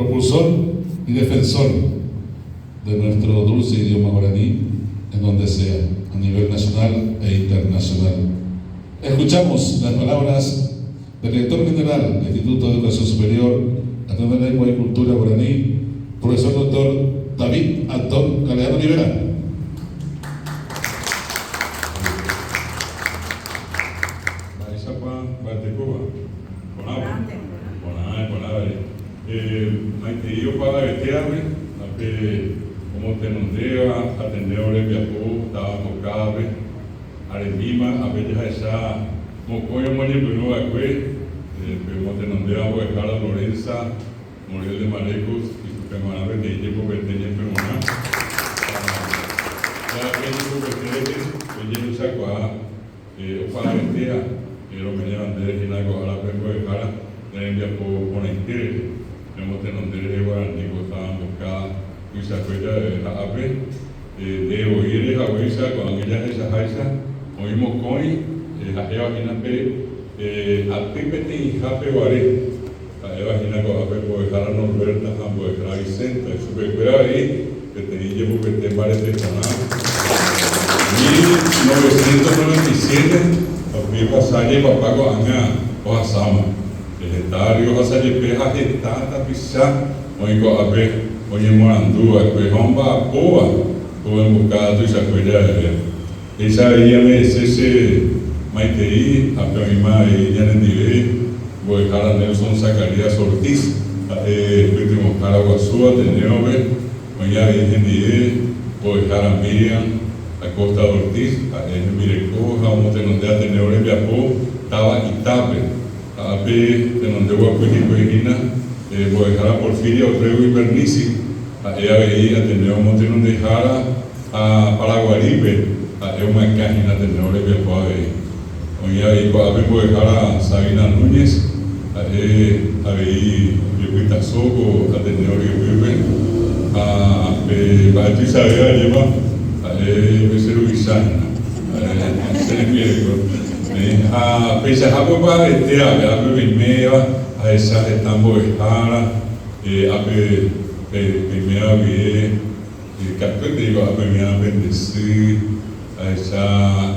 Propulsor y defensor de nuestro dulce idioma guaraní en donde sea, a nivel nacional e internacional. Escuchamos las palabras del director general del Instituto de Educación Superior, Ateneo de Lengua y Cultura Guaraní, profesor doctor David Antón Galeano Olivera. Mba'éichapa mba'etekóva? Porãpa? Porã, iporã avei. Maitei opavavetévape ha pe omotenondéva Ateneo rembiapo táva Mbokávape, aremíma ape jahecha mokõi omoñepyrũ va'ekue pe omotenondéva mbo'ehára Lorenza Muriel de Marecos ichupe g̃uarã peteĩ jepopete ñepyrũrã ha pe jepopete rehe pe jehechakuaa Opavavetéa rome'ẽva ndéve hína ko árape mbo'ehára ne rembiapo porãite rehe, remotenonde rehe guarani ko táva mboka tuichakue jave ha ápe nde voi ere haguéicha ko'ág̃a jahechaháicha oĩ mokõi ha'éva hína pe aty peteĩha peguare, ha'éva hína ko'ápe mbo'ehára Norberta ha mbo'ehára Vicenta, ichupekuéra avei peteĩ jepopete mbarete porã. 1997, ha upe pasaje papa ko'ág̃a ohasáma. Heta ary ohasa jepe ha heta tapicha oĩ ko'ápe oñemoaranduva'ekue ha omba'apóva ko emboscada tuichakue javeve. Péicha avei ame'ẽse che maitei ha pe oĩma avei ñanendive mbo'ehára Nelson Zacarías Ortiz, ha'e pytyvõhára guasu Ateneo-pe, oĩ avei hendive mbo'ehára Miriam Acosta de Ortiz, ha'e hembireko ha omotenonde Ateneo rembiapo táva Itápe, ha ápe tenonde guapy hikuái hína mbo'ehára Porfiria Orrego Invernizzi, ha'e avei Ateneo motenondehára. Ha Paraguarípe ha'e omyakã hína Ateneo rembiapo avei. Oĩ avei ko'ápe mbo'ehára Sabina Núñez, ha'e avei ojepytaso ko Ateneo ryepýpe ha pe mba'e tuichavéva ajépa ha'e pe che ruvicha hína, ha'e che rembireko. Ha peichahápe opavavete ave ápe peiméva ahecha heta mbo'ehára ápe peiméva guive. Katuete iva'ápe oĩrã pende sy, ahecha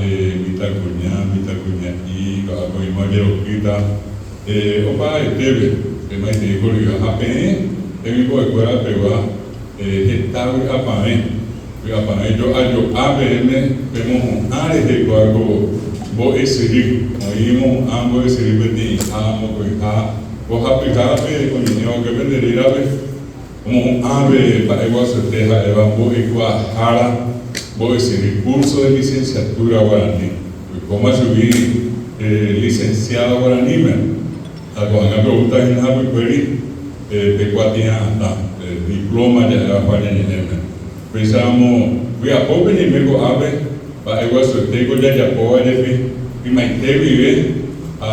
mitãkuña, mitãkuña'i, ko'ápe oĩma ojerokýta opavaetépe, pe maitei korýva. Ha peẽ temimbo'ekuéra pegua heta vy'apavẽ, vy'apavẽ jo'a jo'a peẽme pemohu'ã rehe kóa ko mbo'esyry. Oĩ mohu'ã mbo'esyry peteĩha, mokõiha, mbohapyhápe oñe'ẽva upe pende rérape. Omohu'ã pe mba'e guasuete ha'éva mbo'ekuaahára mbo'esyry curso de licenciatura guarani. Oikóma chugui licenciada guaraníme ha ko'ág̃a pe oúta hína hapykuéri pe kuatia'atã, pe diploma ja'éva España ñe'ẽme. Upéicharamo vy'apópe ñaime ko'ápe mba'e guasuete ko jajapóva jepi ymaite guive ha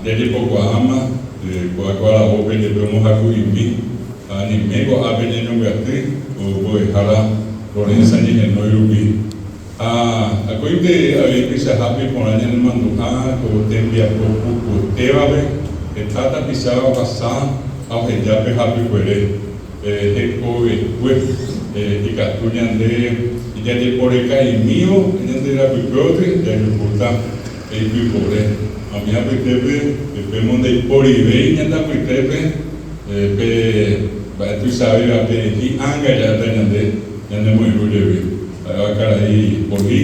jajepokuaáma Kóa ko aravópe jepe omohaku'imi ha añeime ko'ápe ñañombyaty ko mbo'ehára Lorenza ñehenói rupi. Ha akóinte avei tuichahápe iporã ñanemandu'a ko tembiapo pukuetévape heta tapicha ohasa ha oheja pe hapykuere hekovekue. Ikatu ñande jajeporeka'imívo ñande rapykuévoty jajuhúta Eipypore, umi apytépe jepémo ndaiporivéi ñande apytépe pe mba'e tuichavéva pe hi'ánga ja'éta ñande ñanemoirũ jevy. Ha'éva karai Poli,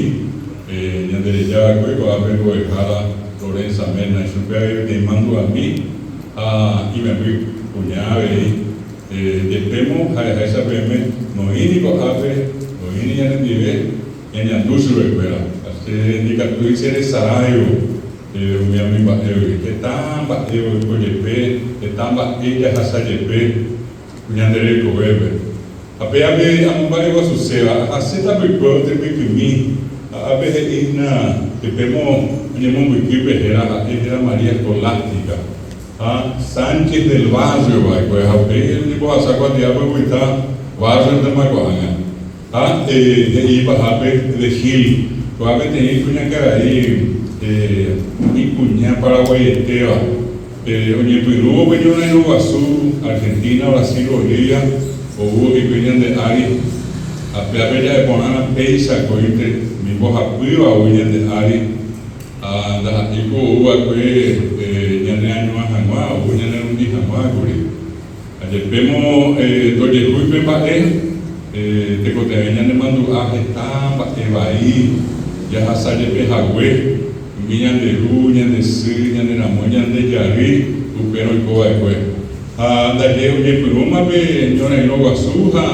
ñande reja va'ekue ko'ápe mbo'ehára Lorenza Mena, ichupe avei peteĩ mandu'ami ha imemby kuña avei. Jepémo ha'eháicha peẽme noĩri ko'ápe, noĩri ñanendive. Ñañandu chupekuéra, ha che ndikatúi che resaráivo umi umi mba'égui. Heta mba'e oiko jepe, heta mba'e jahasa jepe ñande rekovépe. Ha péape amomba'eguasuséva, ahaséta pype otyvykymi, ha ápe he'i hína jepémo oñemombyky pe héra, ha'e héra María Escolástica ha Sánchez del Barrio va'ekue, ha upéi oñembohasa kuatiápe opyta barrio-ntema ko'ág̃a. Ha he'i ipahápe de Gil, kóa peteĩ kuñakarai ikuña paraguaietéva. Oñepyrũvo pe ñorairõ guasu Argentina, Brasil, Bolivia oúvo hikuái ñande ári ha péape ja'e porãna péicha akóinte umi mbohapýva ou ñande ári ha ndaha'éi ko ou va'ekue ñaneañuã hag̃ua, ou ñanerundi hag̃ua kuri. Ha jepémo ndojehúi pe mba'e, tekotevẽ ñanemandu'a heta mba'e vai jahasa jepe hague, umi ñande ru, ñande sy, ñane ramói, ñande jarýi upérõ oiko va'ekue. Ha ndaje oñepyrũma pe ñorairõ guasu ha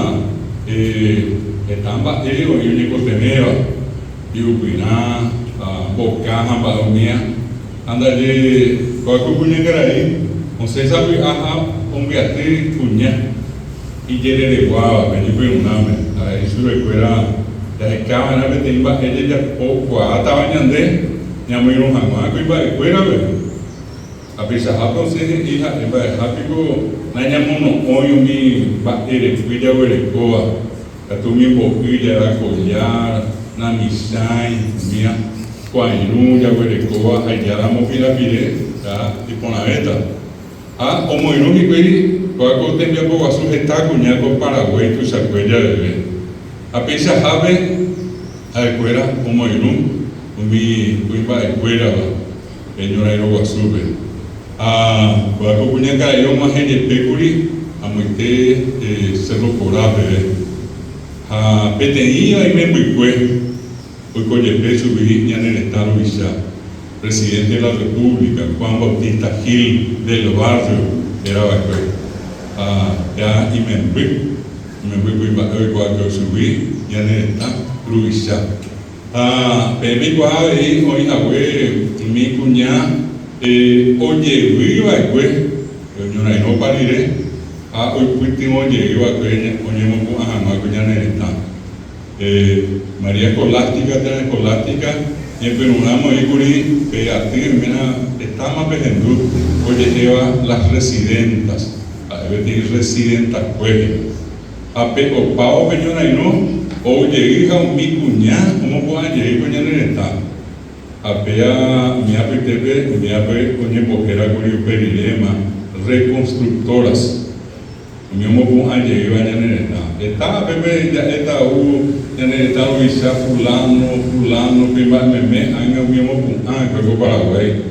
heta mba'e oĩ oñekotevẽva, hi'upyrã ha mboka ha mba'e umía. Ha ndaje kóa ko kuñakarai osẽ sapy'a ha ombyaty kuña ijerereguávape ñepyrũrãme, ha he'i chupekuéra jaheka va'erã peteĩ mba'e jajapo kuaátava ñande ñamoirũ hag̃ua kuimba'ekuérape. Ha peichahápe osẽ he'i ha'e mba'eha piko nañamono'õi umi mba'e repy jaguerekóva, katu umi mbo'y jara collar, namichãi, umía kuãirũ jaguerekóva ha ijáramo pirapire ha iporãvéta. Ha omoirũ hikuái kóa ko tembiapo guasu heta kuña ko Paraguái tuichakue javeve. Ha peichahápe ha'ekuéra omoirũ umi kuimba'ekuérava pe ñorairõ guasúpe. Ha kóa ko kuñakarai og̃uahẽ jepe kuri amoite Cerro Corá peve. Ha peteĩva imembykue oiko jepe chugui ñane retã ruvicha, Presidente de la República, Juan Bautista Gil del Barrio héra va'ekue. Ha péa imemby, imemby kuimba'e oikuaakue chugui ñane retã ruvicha. Ha peẽ peikuaa avei oĩ hague umi kuña ojevy va'ekue oñorairõpa rire ha oipytyvõ jey va'ekue oñemopu'ã hag̃ua ko ñane retã. María Escolástica térã Escolástica ñepyrũrãme oĩ kuri pe aty oiména hetáma pehendu oje'éva las residentas, ha'e peteĩ residentakuépe. Ha pe opávo pe ñorairõ ou jey ha umi kuña omopu'ã jey ko ñane retã. Ha péa umi apytépe umívape oñembohéra kuri upe riréma reconstructoras, umi omopu'ã jeýva ñane retã. Heta apépe ja'éta ou ñane retã ruvicha fulano, fulano, kuimba'e meme ág̃a umi omopu'ã va'ekue ko Paraguái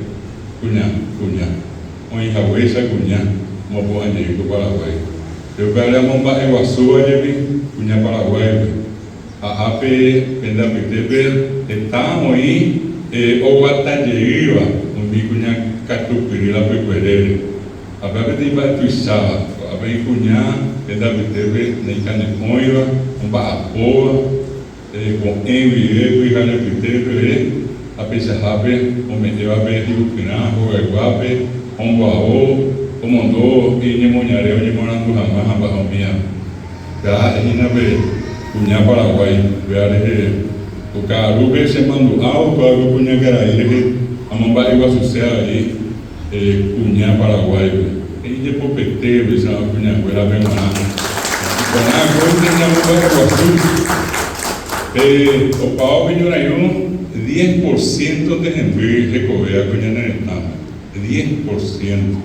kuña, kuña. Oĩ haguéicha kuña omopu'ã jey ko Paraguái. Pe upévare amomba'eguasúva jepi kuña Paraguáipe. Ha ápe pende apytépe heta oĩ oguata jeýva umi kuña katupyry rapykuerére. Ha péva peteĩ mba'e tuicháva, ko'ápe ikuña pende apytépe naikane'õiva, omba'apóva, Ko'ẽ guive pyharepyte peve ha peichahápe ome'ẽvape hi'upyrã hogayguápe, omboavo, omondo iñemoñare oñemoarandu hag̃ua ha mba'e umía. Péva ha'e hína pe kuña Paraguái, upéva rehe ko ka'arúpe chemandu'ávo kóva ko kuñakarai rehe amomba'eguasuse avei kuña Paraguáipe. He'i jepopete upéicha kuñanguérape g̃uarã. Iporã akóinte ñamomba'eguasu pe opávo pe ñorairõ diez por ciento-nte hemby hekovéva ko ñane retãme. Diez por ciento.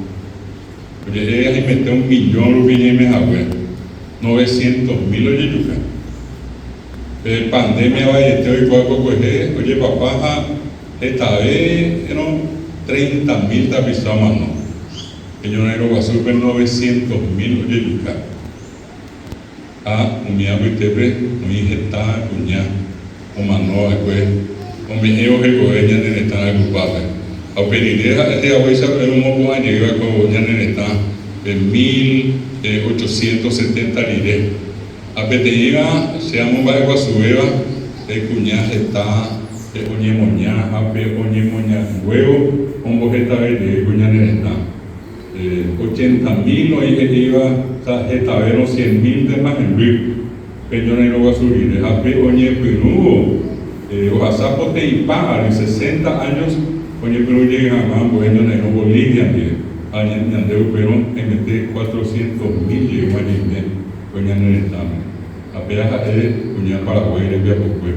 Oje'e haimete un millón rupi ñaime hague, novecientos mil ojejuka. Pe pandemia vaiete oikuaa kokuehe ojepapa ha Hetavérõ treinta mil tapicha omano, pe ñorairõ guasúpe novecientos mil ojejuka. Ha umi apytépe oĩ heta kuña omano va'ekue ome'ẽvo hekove ñane retã rayhupápe. Ha upe rire ha'e he'aguéicha pe omopu'ã jey va'ekue ñane retã pe 1870 rire. Ha peteĩva che amomba'eguasuvéva pe kuña heta pe oñemoña ha pe oñemoñanguévo ombohetave jey ko ñane retã. Ochenta mil oĩ he'íva hetavérõ cien mílntema hemby pe ñorairõ guasu rire. Ha pe oñepyrũvo ohasa poteĩpa ary, sesenta años, oñepyrũ jey hag̃ua ambue ñorairõ Bolivia ndive. Ha ñande upérõ haimete cuatrocientos mil jeýma ñaime ko ñane retãme. Ha péa ha'e kuña Paraguái rembiapokue.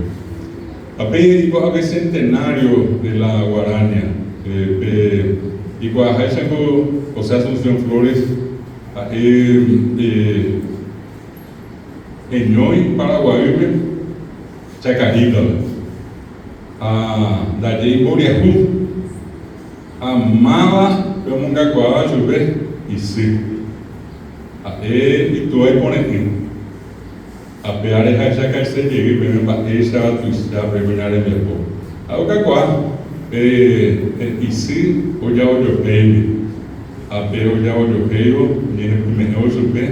Ha pe he'i ko'ápe centenario de la Guarania, pe. Ikuaaháicha ko José Asunción Flores ha'e heñói Paraguaýpe Chacarita-pe ha ndaje imboriahu ha máva pe omongakuaáva chupe isy. Ha'e itúva ipore'ỹ. Ha péva rehechakaise jey peẽme mba'éichapa tuicha pe kuña rembiapo. Ha okakuaa pe isy ojaojohéigui, ha pe ojaojohéivo oñehepyme'ẽvo chupe,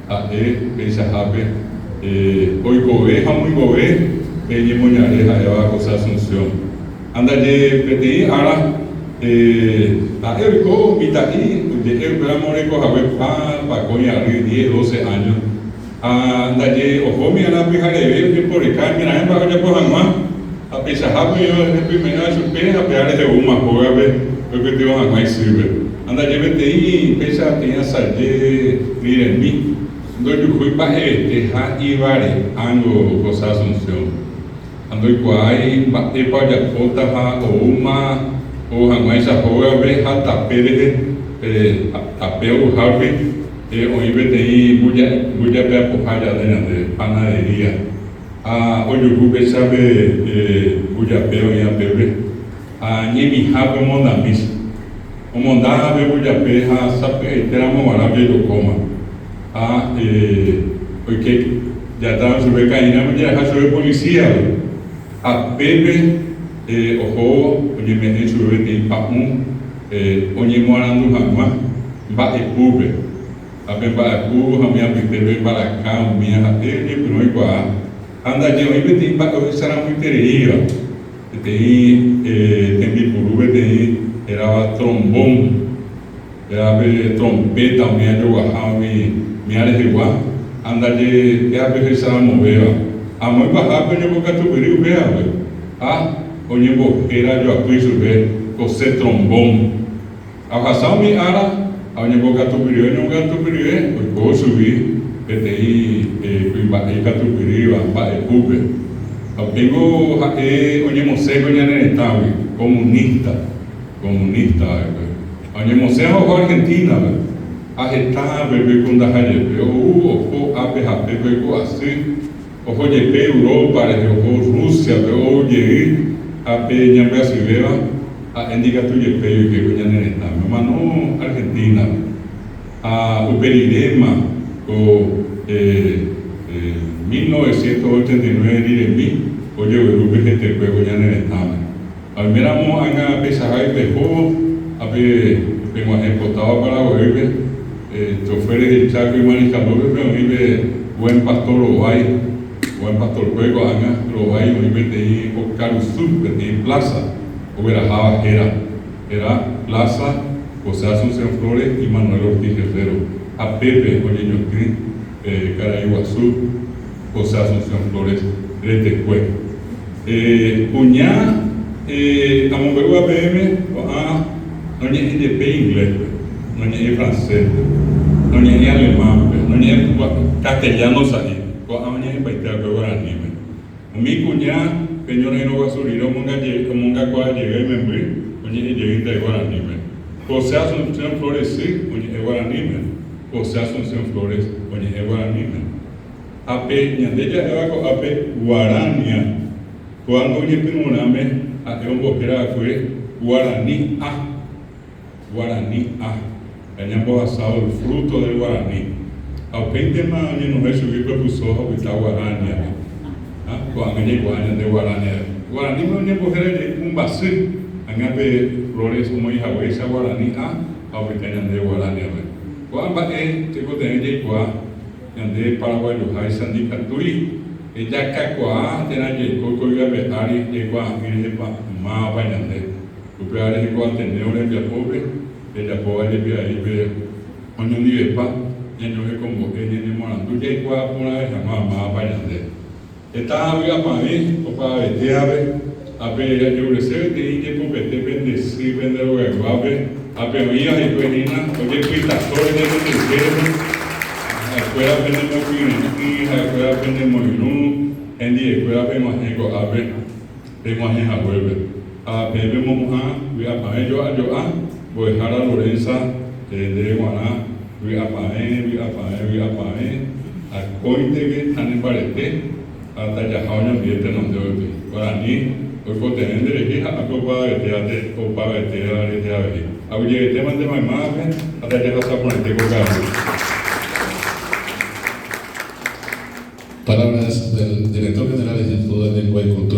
ha'e peichahápe oikove ha omoingove pe ñemoñare ha'éva José Asunción. Ha ndaje peteĩ ára ha'e oiko mitã'i oje'e upéramo oreko hague pa pakõi ary, diez, doce años. Ha ndaje ohómi arã pyhareve ojeporeka oimeraẽ mba'e ojapo hag̃ua, ha peichahápe ohepyme'ẽva chupe ha pe ára he'úma hógape oipytyvõ hag̃ua isýpe. Ha ndaje peteĩ péicha peteĩ asaje riremi ndojuhúi mba'evete ha ivare'ángo José Asunción. Ha ndoikuaái mba'épa ojapóta ha oúma ou hag̃uáicha hógape ha tape rehe pe tape ouhápe oĩ peteĩ mbujape apoha jave ñande panadería ha ojuhu péicha pe mbujape oĩva pépe ha ñemihápe omondami omonda pe mbujape ha sapy'aite ramo guarã ojejokóma ha oike jatárõ chupe ka'irãme ojereha chupe policía-pe ha pépe oho oñeme'ẽ chupe peteĩ pa'ũ oñemoarandu hag̃ua mba'epúpe, ha pe mba'epu ha umi apytépe mbaraka umía ha'e oñepyrũ oikuaa, ha ndaje oĩ peteĩ mba'e ohecharamoitereíva, peteĩ tembipuru peteĩ hérava trombón, péva pe trompeta umi ajoguaha umi mía rehegua, ha ndaje péva pe ohecharamovéva. Amo ipahápe oñembokatupyry upévape, ha oñembohéra joapy chupe José Trombón. Ha ohasa umi ára ha oñembokatupyryve oñembokatupyryve oiko chugui peteĩ kuimba'e ikatupyrýva mba'epúpe. Ha upéingo ha'e oñemosẽ ko ñane retãgui, comunista, comunista va'ekue. Ha oñemosẽ ha oho Argentina-pe. Ha heta pépe ikundaha jepe ou oho ápe ha pépe oiko asy, oho jepe Europa rehe, oho Rusia-pe, ou jey ha pe ñambyasyvéva Ha'e ndikatu jepe oike ko ñane retãme, omano Argentina-pe. Ha upe riréma ko 1989 riremi ojegueru pe hetekue ko ñane retãme. Ha oiméramo ág̃a peichahágui peho ha pe peg̃uahẽ potáva Paraguaýpe, chofer rehecha ko Imariscal López-pe oĩ pe Buen Pastor rovái, Buen Pastor-kue ko'ág̃a rovái oĩ peteĩ okarusu, peteĩ plaza. Ogueraháva héra, héra Plaza José Asunción Flores y Manuel Ortiz Guerrero, ha pépe oñeñotỹ pe karai guasu José Asunción Flores retekue. Kuña amombe'úva peẽme ko'ã noñe'ẽ jepe inglés-pe, noñe'ẽ francés-pe, noñe'ẽ alemán-pe, noñe'ẽ castellano sa'i, ko'ã oñe'ẽmbaite va'ekue guaraníme. Umi kuña pe ñorairõ guasu rire omongakuaa jey imemby oñe'ẽ jeýnte guaraníme. José Asunción Flores sy oñe'ẽ guaraníme. José Asunción Flores oñe'ẽ guaraníme. Ha pe ñande ja'éva ko'ápe Guarania, kóango oñepyrũrãme ha'e ombohéra va'ekue Guarani A. Guarani A. Ha ñambohasávo el fruto del guarani. Ha upéintema oñenohẽ chugui pe puso ha opyta Guarania-pe. Ha ko'ág̃a jaikuaa ñande Guarania. Guaraníme oñembohéra jey pumbasy, ág̃a pe Flores omoĩ haguéicha Guarani A ha opyta ñande Guarania-pe. Ko'ã mba'e tekotevẽ jaikuaa ñande paraguayoháicha ndikatúi jakakuaa térã jaiko ko yvy ári jaikuaa'ỹ rehepa mávapa ñande. Upéva rehe ko Ateneo rembiapópe jajapóva jepi avei pe oñondivepa ñañohekombo'e ñañemoarandu jaikuaa porãve hag̃ua mávapa ñande. Heta vy'apavẽ opavavetévape ha pe jajeurese peteĩ jepopete pende sy pende rogayguápe ha pe oĩva hikuái hína ojepytaso rehe pende ykére ha'ekuéra penemokyre'ỹ ha'ekuéra penemoirũ hendiekuéra peg̃uahẽ ko'ápe peg̃uahẽ haguépe. Ha peẽ pemohu'ã vy'apavẽ jo'a jo'a. Mbo'ehára Lorenza, ndéve g̃uarã vy'apavẽ, vy'apavẽ, vy'apavẽ, akóinteke ha ne mbarete ha tajaha oñondive tenonde ojupi. Guarani oikotevẽ nderehe ha ápe opavavetéva rehe avei. Aguyjevetémante maymávape ha tajahasa porãite ko ka'aru. Palabras del director general del Instituto de Lengua y Cultura.